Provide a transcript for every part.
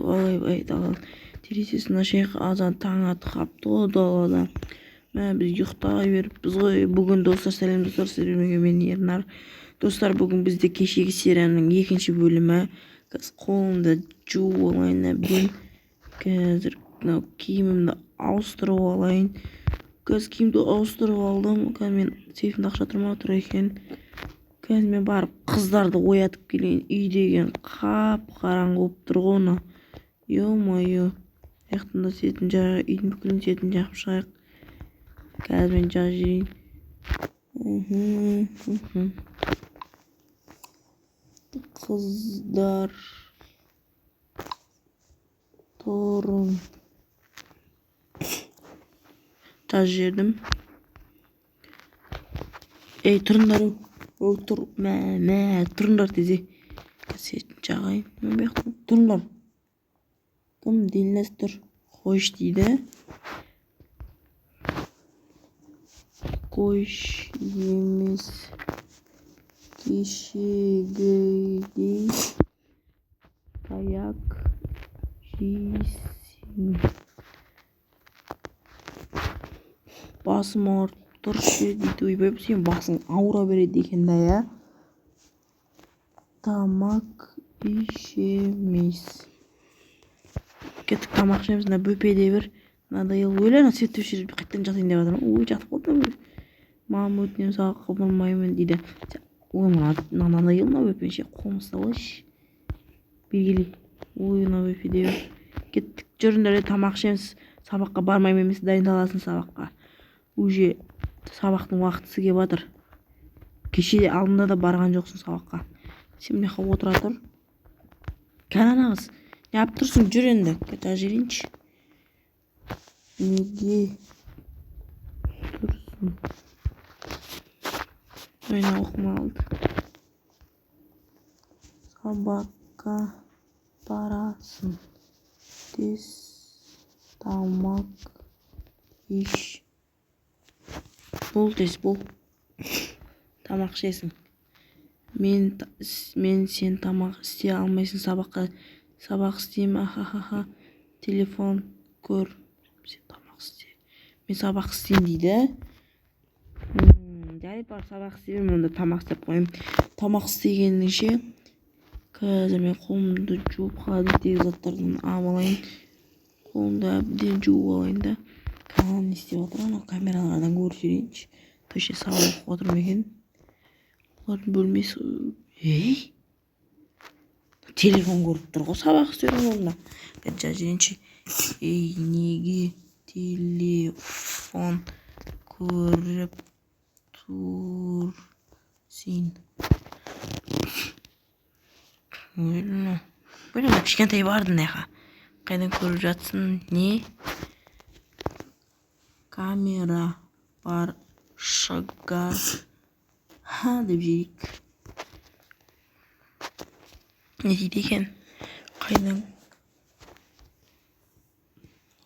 Ойбай, даланың терезесін ашайық, азан таң атып қапты ғой далада. Мә, біз ұйықтай беріппіз ғой. Бүгін, достар, сәлем, достар, сіздермен мен, Ернар. Достар, бүгін бізде кешегі серияның екінші бөлімі. Қазір қолымды жуып алайын әбден. Қазір мынау киімімді ауыстырып алайын. Қазір киімді ауыстырып алдым. Қазір мен сейфімде ақша тұр ма? Тұр екен. Қазір мен барып қыздарды оятып келейін. Үй деген қап-қараңғы болып тұр ғой мына. Ё-моё. Жақтан да светін жағып, үйдің бүкілін светін жағып шығайық. Қазір мен жазып жіберейін. Қыздар, тұрың. Жазып жібердім. Ей, тұрыңдар, оу, тұр, мә, мә, тұрыңдар тез. Светін жағайын. Мен бұл жақта тұрыңдар. Кім Дильназ тұр? Қойш дейді. Қойш емес. Кешегідей таяқ жейсің. Басым ауырып тұр ше дейді. Ойбай, сен басың ауыра береді екен да, иә? Тамақ ішеміз. Кеттік, тамақ ішеміз. Мына бөпеде бір надоел. Өлі, ана свет өшіріп қайтадан жатайын деп жатырмын. Ой, жатып қалдым. Мамам, өтінемін, сабаққа бармаймын дейді. Ой, мына надоел мына бөпе ше, қолым ұстап алайыншы. Бергелей. Ой, мына бөпеде бір. Кеттік, жүріңдер, тамақ ішеміз. Сабаққа бармаймын емес, дайындаласың сабаққа. Уже сабақтың уақытысы келіп жатыр. Кеше алдында да барған жоқсың сабаққа. Сен мына жаққа отыра тұр. Кәне, ана қыз, неғып тұрсың, жүр енді. Кете жіберейінші. Неге тұрсың? Ой, мына оқымай қалды. Сабаққа барасың. Тез тамақ іш. Бол, тез бол. Тамақ ішесің. Мен сен тамақ істей алмайсың, сабаққа сабақ істеймін, ахахаха. Телефон көр. Сен тамақ істе. Мен сабақ істеймін дейді. Жарайды, барып сабақ істей бермін, онда тамақ істеп қояйын. Тамақ істегеніңше қазір мен қолымды жуып, холодильниктегі заттардан алып алайын. Қолымды әбден жуып алайын да. Канал не істеп жатыр, анау камералардан көріп жіберейінші. Точно сабақ оқып отыр ма екен? Олардың бөлмесі. Ей, телефон көріп тұр ғой сабақ істеудің орнына. Жазып жіберейінші. Ей, неге телефон көріп тұрсың? Ой, мына кішкентай барды мына жаққа. Қайдан көріп жатсың? Не? Камера бар шығар. Ха деп жейік. Не дейді екен? Қайдан?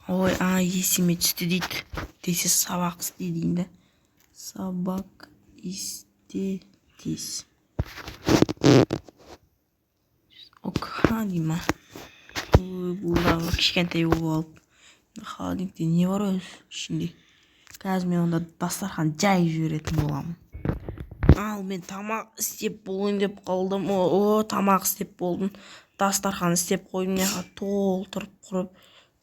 Ой, а, есіме түсті дейді. Десе сабақ істе дейін да. Сабақ істе тез. Ок, ха дей ма? Ой, бұл кішкентай болып алып. Холодильникте не бар өзі ішінде? Қазір мен онда дастархан жайып жіберетін боламын. Ал мен тамақ істеп болайын деп қалдым. О, тамақ істеп болдым. Дастархан істеп қойдым. Мына жаққа толтырып құрып.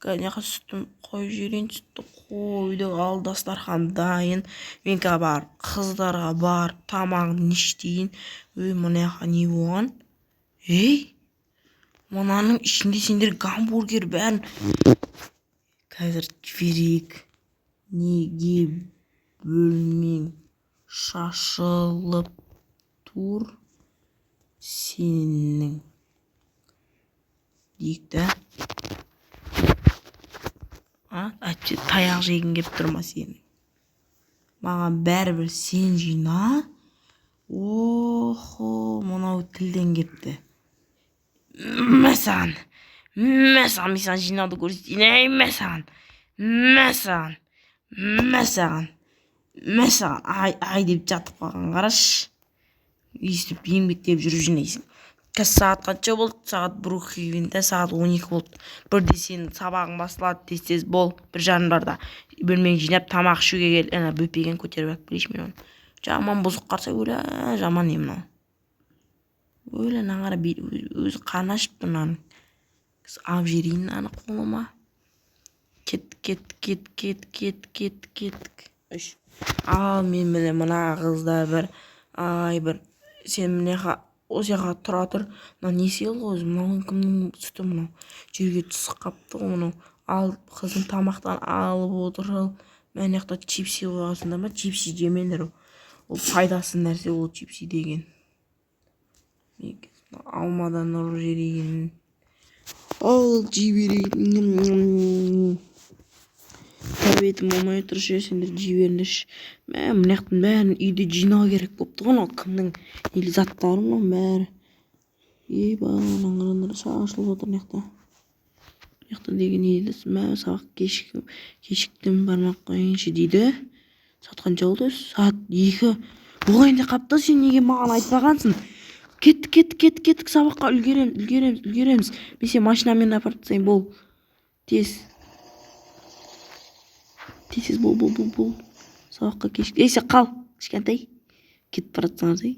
Мына жаққа сүтін қойып жіберейін. Сүтті қойдық. Ал дастархан дайын. Мен қазір барып қыздарға барып тамағын іштейін. Ой, мына жаққа не болған? Ей, мынаның ішінде сендер гамбургер бәрін қазір жіберейік. Неге бөлмең шашылып тұр сенің дейік та. А, әйтпесе таяқ жегің келіп тұр ма сенің? Маған бәрібір, сен жина. Охо, мынау тілден кепті. Мә саған, мә саған, мен саған жинауды көрсетейін. Ей, мә саған, мә саған, мә саған, мә саған. Ай, ай деп жатып қалған, қарашы. Өйстіп еңбектеп жүріп жинайсың. Қазір сағат қанша болды? Сағат Брукхейвенде сағат 12 болды. 1-де сенің сабағың басталады, тез тез бол. 1:30-ларда бөлмеңді жинап, тамақ ішуге кел. Ана бөпегін көтеріп алып келейінші мен оны. Жаман бұзық қараса, өлә, жаман не мынау. Өлә, мынаны қара, өзі қарны ашып тұр мынаның. Алып жіберейін мынаны қолыма. Кет, кет, кет, кет, кет, кет, кеттік. Үш. Ал мен міне мына қызда бір, ай, бір сен мына осы жаққа тұра тұр. Мынау не сыйлық өзі? Мынау кімнің сүті мынау? Жерге түсіп қапты ғой мынау. Ал, қызым, тамақтан алып отыр. Ал мына жақта чипси қойғансыңдар ма? Чипси жемеңдер, ол пайдасыз нәрсе ол чипси деген. Алмадан ұрып жіберейін. Ал, жей берейін. Тәбетім болмай тұр ше, сендер жей беріңдерші. Мә, мына жақтың бәрін үйде жинау керек болыпты ғой. Мынау кімнің или заттары мынаның бәрі? Ейбай, мынаны қараңдар, шашылып жатыр мына жақта. Мына жақта деген не дейді? Мә, сабақ кешіктім, бармай ақ қояйыншы дейді. Сағат қанша болды өзі? Сағат 2 болайын деп қапты. Сен неге маған айтпағансың? Кеттік, кеттік, кеттік, кеттік, сабаққа үлгереміз, үлгереміз, үлгереміз. Мен сені машинамен апарып тастайын. Бол, тез, тез, тез, бол, бол, бол, бол, сабаққа кеш. Ей, сен қал, кішкентай, кетіп бара жатсаңыз. Ей,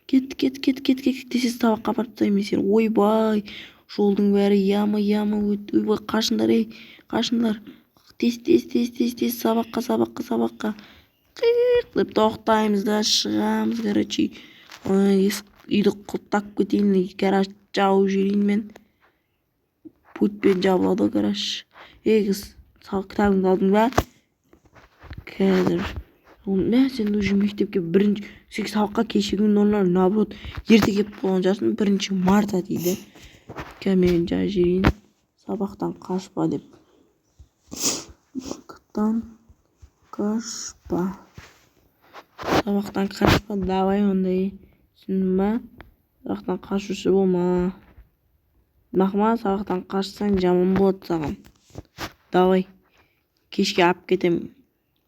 кеттік, кеттік, кеттік, кеттік, кеттік, тез, тез, сабаққа апарып тастайын мен сені. Ойбай, жолдың бәрі яма, яма, ойбай, қашыңдар, ей, қашыңдар, тез, тез, тез, тез, тез, сабаққа, сабаққа, сабаққа. Қиқ деп тоқтаймыз да шығамыз. Короче, есік, үйді құлыптап кетейін, гараж жауып жіберейін мен. Пультпен жабылады ғой гараж. Ей, қыз, кітабыңды алдың ба? Қазір, мә, сен уже мектепке бірінші, сен сабаққа кешігудің орнына, наоборот, ерте келіп қойған шығарсың. 1 марта дейді. Қазір мен жазып жіберейін: «Сабақтан қашпа» деп. Сабақтан қашпа, сабақтан қашпа. Давай ондай, түсіндің ба? Сабақтан қашушы болма, мақма. Сабақтан қашсаң, жаман болады саған. Давай, кешке алып кетемін.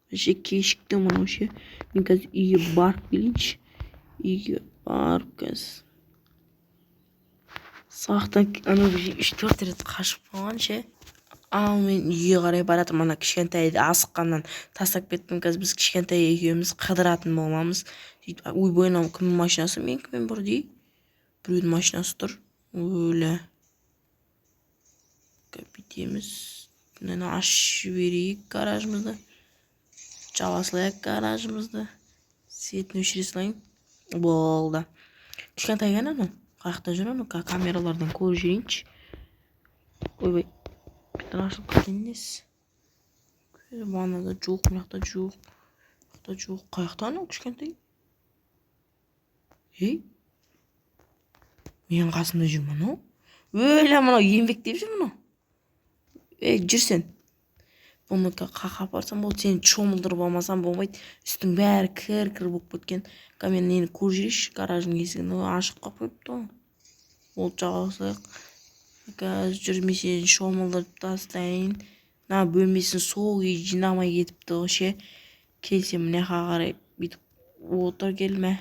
Вообще кешікті мынау ше. Мен қазір үйге барып келейінші, үйге барып. Қазір сабақтан анау үш төрт рет қашып қалған ше. Ал мен үйге қарай бара жатырмын. Ана кішкентайды асыққаннан тастап кеттім. Қазір біз кішкентай екеуміз қыдыратын боламыз сөйтіп. Ойбай, мынау кімнің машинасы? Менікімен бірдей біреудің машинасы тұр. Өлә, бүйтеміз, мынаны ашып жіберейік, гаражымызды жаба салайық, гаражымызды светін өшіре салайын. Болды. Кішкентай кәне, анау қай жақта жүр? Анау камералардан көріп жіберейінші. Ойбай, қайтадан ашылып кеткен несі? Ваннада жоқ, мына жақта жоқ, мына жақта жоқ. Қай жақта анау кішкентай? Ей, менің қасымда жүр мынау. Өлә, мынау еңбектеп жүр мынау. Ей, жүр сен. Бұны қаққа апарсам болды. Сені шомылдырып алмасам болмайды, үстің бәрі кір кір болып кеткен. Мен нені көріп жіберейінші, гараждың есігін ашық қалып қойыпты ғой. Болды, жаба салайық. Қазір жүр, мен сені шомылдырып тастайын. Мына бөлмесін сол күйі жинамай кетіпті ғой ше. Келсем, мына жаққа қарай бүйтіп отыр. Кел, мә,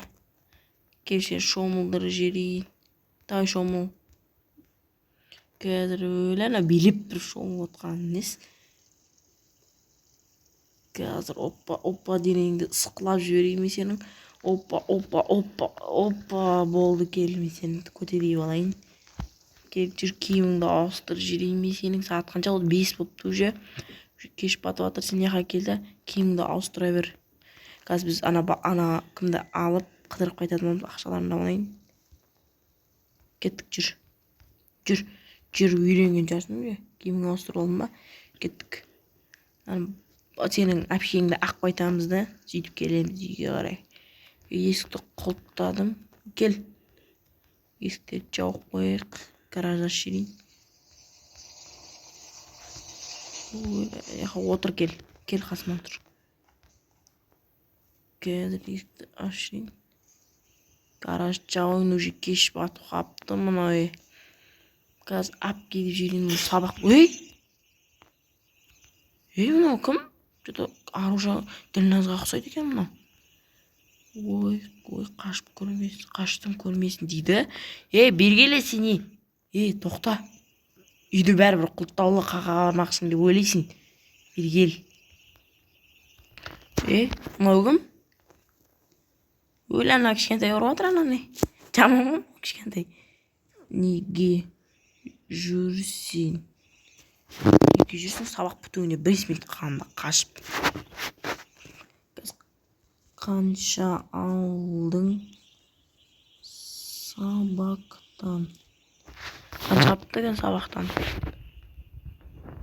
кел, сені шомылдырып жіберейін. Давай, шомыл қазір. Өлә, ана билеп тұр, шомылып отқаны несі? Қазір, опа, опа, денеңді ысқылап жіберейін мен сенің. Опа, опа, опа, опа, болды. Кел, мен сені көтеріп алайын. Кел, жүр, киіміңді ауыстырып жіберейін мен сенің. Сағат қанша болды? 5 болыпты уже кеш батып жатыр. Сен мына жаққа кел да, киіміңді ауыстыра бер. Қазір біз ана кімді алып, қыдырып қайтатын боламыз. Ақшаларымды алайын. Кеттік, жүр, жүр, жүр. Үйренген шығарсың уже. Киіміңді ауыстырып алдың ба? Кеттік, сенің әпкеңді ақ қайтамыз да, сөйтіп келеміз үйге қарай. Есікті құлыптадым. Кел, есіктерді жауып қояйық. Гараж ашып жіберейін. Отыр, кел, кел, қасыма отыр. Қазір есікті ашып жіберейін, гараж жабайын. Уже кеш батып қалыпты мынау. Қазір алып келіп жіберейін сабақ. Ей, ей, мынау кім? Че то Аружан, Ділназға ұқсайды екен мынау. Ой, ой, қашып көрмесін, қаштым көрмесін дейді. Ей, бері келе сен, ей. Ей, тоқта. Үйді бәрібір құлыптаулы қаға бармақсың деп ойлайсың. Бері кел. Ей, мынау кім? Өлі, ана кішкентай ұрып жатыр ананы. Жаман ғой кішкентай. Неге жүрсің? Неге жүрсің? Сабақ бітуіне 5 минут қалғанда қашып. Қанша алдың сабақтан? Қанша алыпты екен сабақтан?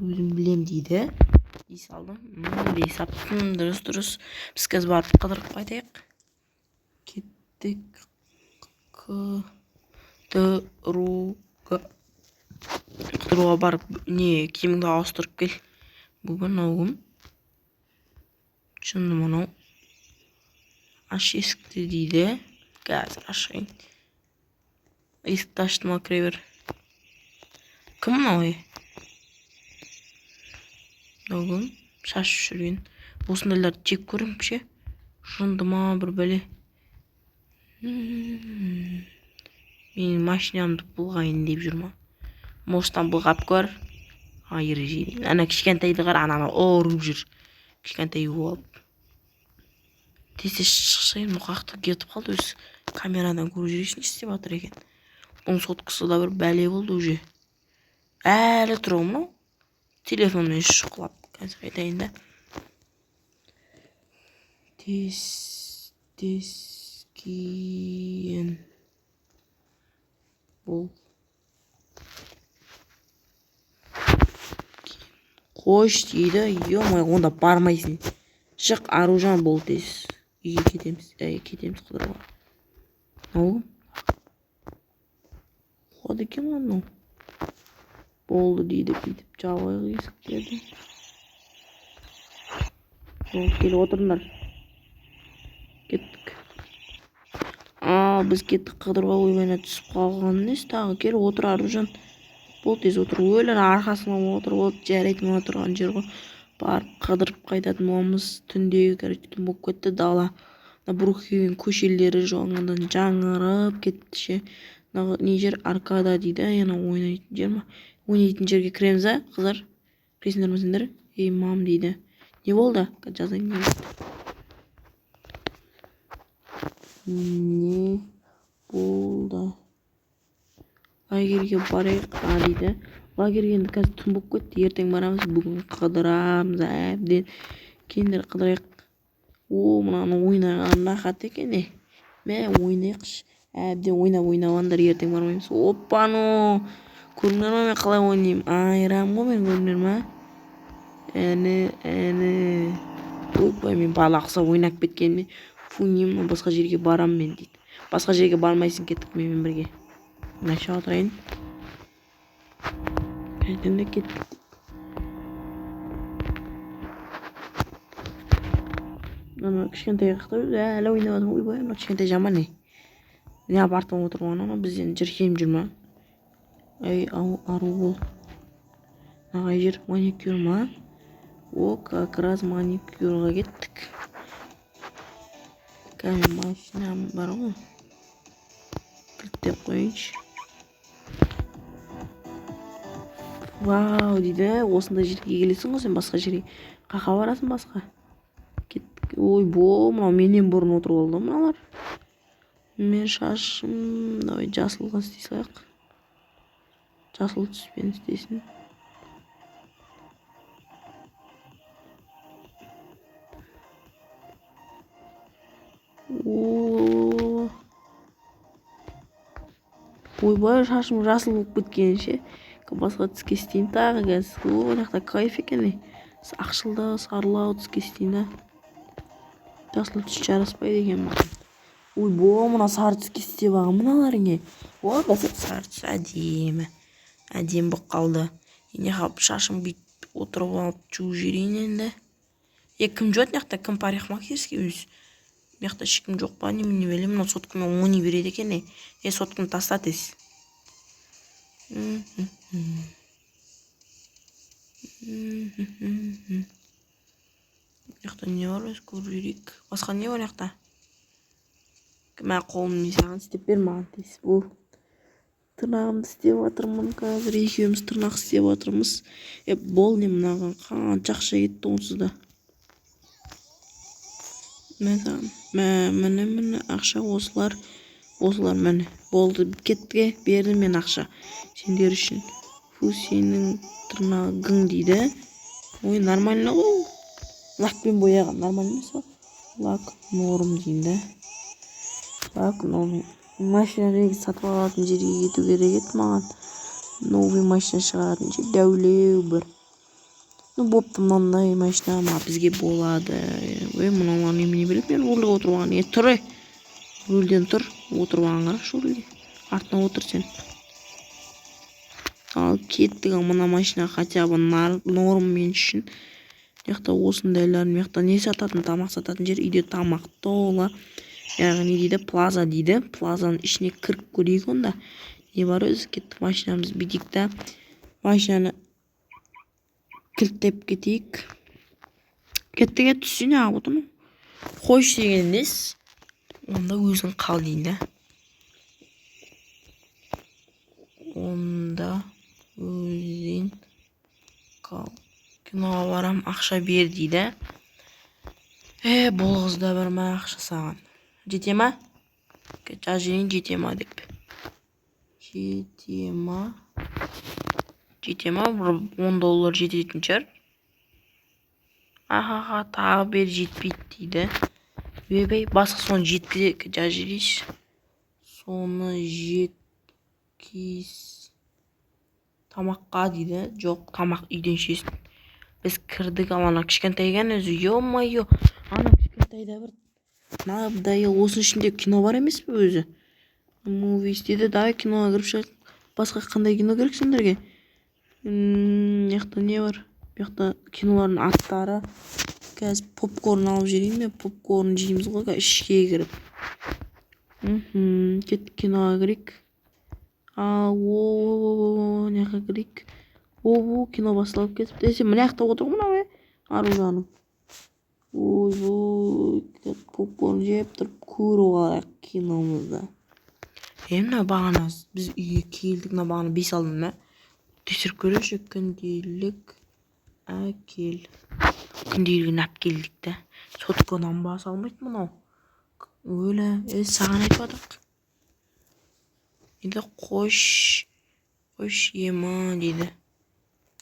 Өзім білем дейді. 5 алдым. 5 алыптым. Дұрыс, дұрыс. Біз қазір барып қыдырып қайтайық. Кеттік қыдыруға. Қыдыруға барып, не, киіміңді ауыстырып кел. Бүгін мынау кім? Жынды мынау. Аш есікті дейді. Қазір ашайын. Есікті аштым, ал кіре бер. Кім мынау, ей? Мынау кім? Шашып жүрген. Осындайларды жек көремін ше. Жынды ма бір бәле. Менің машинамды былғайын деп жүр ма? Мостан былғап көр. Айыр жейін. Ана кішкентайды қара, ананы ұрып жүр. Кішкентай болып. Тез-тез шықсай, мұқақты кетіп қалды өзі. Камерадан көріп жүресің, не істеп жатыр екен. Бұның соткасы да бір бәле болды уже. Әлі тұр ғой мынау. Телефонмен шұқылап. Қазір айтайын да. Тез, тез кейін бол. Қош дейді. Ё-моё, онда бармайсың. Шық, Аружан, бол тез. Үйге кетеміз. Әй, кетеміз қыдыруға. Мынау қуады екен ғой мынау. Болды дейді, бүйтіп жабайық есіктерді. Болды, келіп отырыңдар. Кеттік. Ал, біз кеттік қыдыруға. Ойбайына түсіп қалған несі тағы. Кел, отыр, Аружан. Бол, тез отыр. Өлі, ана арқасына отырып алып, жарайды, мына тұрған жер ғой. Барып қыдырып қайтатын боламыз. Түнде, короче, түн болып кетті, дала. Мына Брукхейвен көшелері жаңадан жаңарып кетті ше. Мына не жер? Аркада дейді. Ана ойнайтын жер ма? Ойнайтын жерге кіреміз, а, қыздар? Кіресіңдер ме сендер? Ей, мам дейді. Не болды? Жазайын, не болды? Не болды? Лагерьге барайық, а, дейді. Лагерьге енді қазір түн болып кетті, ертең барамыз, бүгін қыдырамыз әбден. Келіңдер, қыдырайық. О, мынаны ойнаған рахат екен, е. Мә, ойнайықшы. Әбден ойнап ойнап алыңдар, ертең бармаймыз. Опа-ну! Көрдіңдер ма, мен қалай ойнаймын? Айран ғой мен, көрдіңдер ма? Әне, әне. Ойбай, мен бала ұқсап ойнап кеткенмен. Фу, не мынау, басқа жерге барамын мен дейді. Басқа жерге бармайсың, кеттік менімен бірге. Мына жаққа отырайын. Қайтемін де кеттік. Ана кішкентай жақта әлі ойнап жатыр. Ойбай, мына кішкентай жаман не. Неғып артынан отырған анау бізден жырқиып жүр ма? Ей, ау, ару бол. Мына қай жер? Маникюр ма? О, как раз маникюрға кеттік. Қазір машинам бар ғой. Кілттеп қояйыншы. Вау дейді, осындай жерге келесің ғой сен, басқа жерге қақа барасың басқа. Кеттік. Ой, бо, мынау менен бұрын отырып алды мыналар. Мен шашым, давай жасылға істей салайық. Жасыл түспен істесін. О, ойбай, шашым жасыл болып кеткен ше. Басқа түске істейін тағы қазір. О, мына жақта кайф екен, ей. Ақшылдау, сарылау түске істейін да. Жасыл түс жараспайды екен маған. Ой, бо, мына сары түске істеп алған мыналар не? О, бәсе сары түс әдемі. Әдемі болып қалды. Ене қалып шашым бүйтіп отырып алып жуып жіберейін енді. Е, кім жуады мына жақта? Кім парикмахерский өзі? Мына жақта ешкім жоқ па? Немене білемін, мынау соткамен ойнай береді екен, е. Е, сотканы таста тез. Мына жақта не бар өзі, көріп жіберейік. Басқа не бар мына жақта? Мә, қолым саған істеп бер маған тез. Бол, тырнағымды істеп жатырмын қазір, екеуміз тырнақ істеп жатырмыз. Е, бол, не, мынаған қанша ақша кетті онсыз да. Мә саған, мә, міне, міне, ақша осылар, осылар, міне, болды, кеттік. Бердім мен ақша сендер үшін. Фу, сенің тырнағың дейді. Ой, нормально ғой, лакпен бояған, нормально емес па? Лак норм деймін да, лак норм. Машина негізі сатып алатын жерге кету керек еді маған, новый машина шығаратын жер, дәулеу бір. Ну, бопты, мынандай машина ма бізге болады. Ой, мынаулар немене береді? Мен рульге отырып алған. Е, тұр, ей, рульден тұр, отырып алған, қарашы, рульге, артына отыр сен. Ал, кеттік. Ал, мына машина хотя бы норм мен үшін. Мына жақта осындайлар, мына жақта не сататын? Тамақ сататын жер, үйде тамақ тола. Яғни дейді, плаза дейді. Плазаның ішіне кіріп көрейік онда, не бар өзі. Кеттік, машинамызды бүйтейік та, машинаны кілттеп кетейік. Кеттік. Е, түссей, неғып отырмын? Қойшы деген несі? Онда өзің қал дейін да. Онда өзің қал, киноға барам, ақша бер дейді. Е, бұл қыз да бір. Ма, ақша саған жете ма? Жазып жіберейін, жете ма деп. Жете ма, жете ма? Бір 10 доллар жететін шығар. Ахаха, тағы бер, жетпейді дейді. Ойбай, басқа соны жеткізе, жазып жіберейінші, соны жеткіз тамаққа дейді. Жоқ, тамақ үйден ішесің. Біз кірдік. Ал, ана кішкентай екен өзі. Ё-моё, ана кішкентайда бір мынадай. Осының ішінде кино бар емес пе өзі? Movies дейді. Давай киноға кіріп шығайық. Басқа қандай кино керек сендерге? Мына жақта не бар? Бұл жақта кинолардың аттары. Қазір попкорн алып жіберейін мен, попкорн жейміз ғой қазір ішке кіріп. Кеттік, киноға кірейік. Ал, о, мына жаққа кірейік. О, кино басталып кетіпті. Е, сен мына жақта отыр ғой мынау. Е, Аружаным, ойбой, попкорн жеп тұрып көріп алайық киномызды. Е, мына бағана біз үйге келдік, мына бағана бес алдым ба? Тексеріп көрейікші. Күнделік әкел, күнделігін алып келдік та. Соткадан баса алмайды мынау. Өлі, е, саған айтып жатырмық енді. Қош, қош, ема дейді.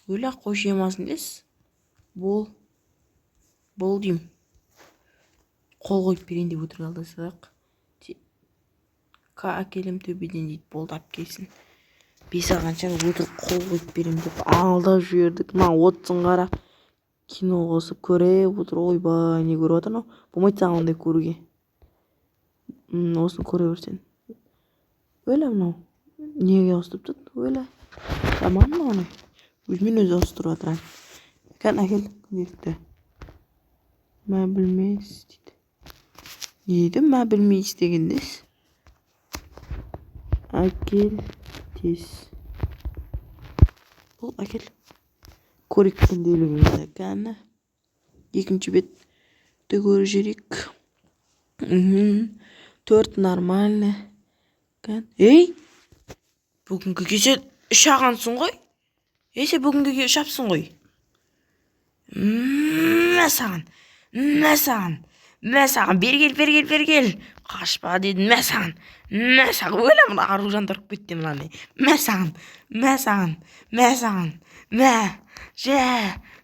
Өлі, қош, емасын дес. Бол, бол деймін. Қол қойып берейін деп өтірік алдасақ. Ка әкелем төбеден дейді. Болды, алып келсін. Бес алған шығар, өтірік қол қойып беремін деп алдап жібердік. Мына отсын, қара, кино қосып көріп отыр. Ойбай, не көріп жатыр мынау? Болмайды саған ондай көруге. Осыны көре бер сен. Өлі, мынау неге ауыстырып тастады? Өлі, жаман мынау, өзімен өзі ауыстырып жатыр. Кәне, әкел күнделікті. Мә, білмес дейді. Не дейді? Мә, білмейсіз деген несі? Әкел тез, бұл, әкел, көрейік күнделігіңді. Кәні, екінші бетті көріп жіберейік. Төрт, нормально. Ей, бүгінгі кеше үш алғансың ғой. Ей, сен бүгінгі үш алыпсың ғой. Мә саған, мә саған, мә саған, бері кел, бері кел, бері кел, қашпа дедім. Мә саған, мә саған. Өлә, мына Аружан ұрып кетті мынаны. Мә саған, мә саған, мә саған, мә, жә,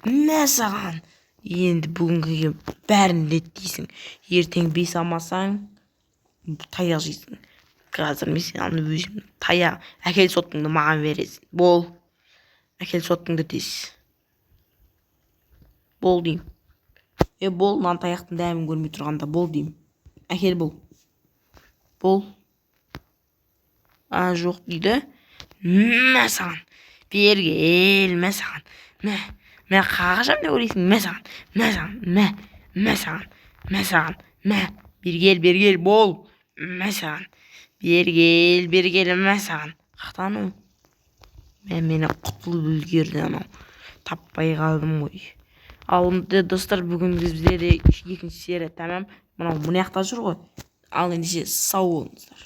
мә саған. Енді бүгінгіге бәрін реттейсің. Ертең бес алмасаң, таяқ жейсің. Қазір мен сені өзім таяқ. Әкел соткаңды, маған бересің. Бол, әкел соткаңды тез. Бол деймін. Е, бол, мына таяқтың дәмін көрмей тұрғанда, бол деймін. Әкел, бол, бол. А, жоқ дейді. Мә саған, бері кел, мә саған, мә, мә, қашам деп ойлайсың? Мә саған, мә саған, мә, мә саған, мә саған, мә, бері кел, бері кел, бол, мә саған, бері кел, бері кел, мә саған. Қаяқта анау? Мә, мені құтылып үлгерді анау, таппай қалдым ғой. Ал, достар, бүгін бізде де екінші серия тәмам. Мынау мына жақта жүр ғой. Ал ендеше, сау болыңыздар.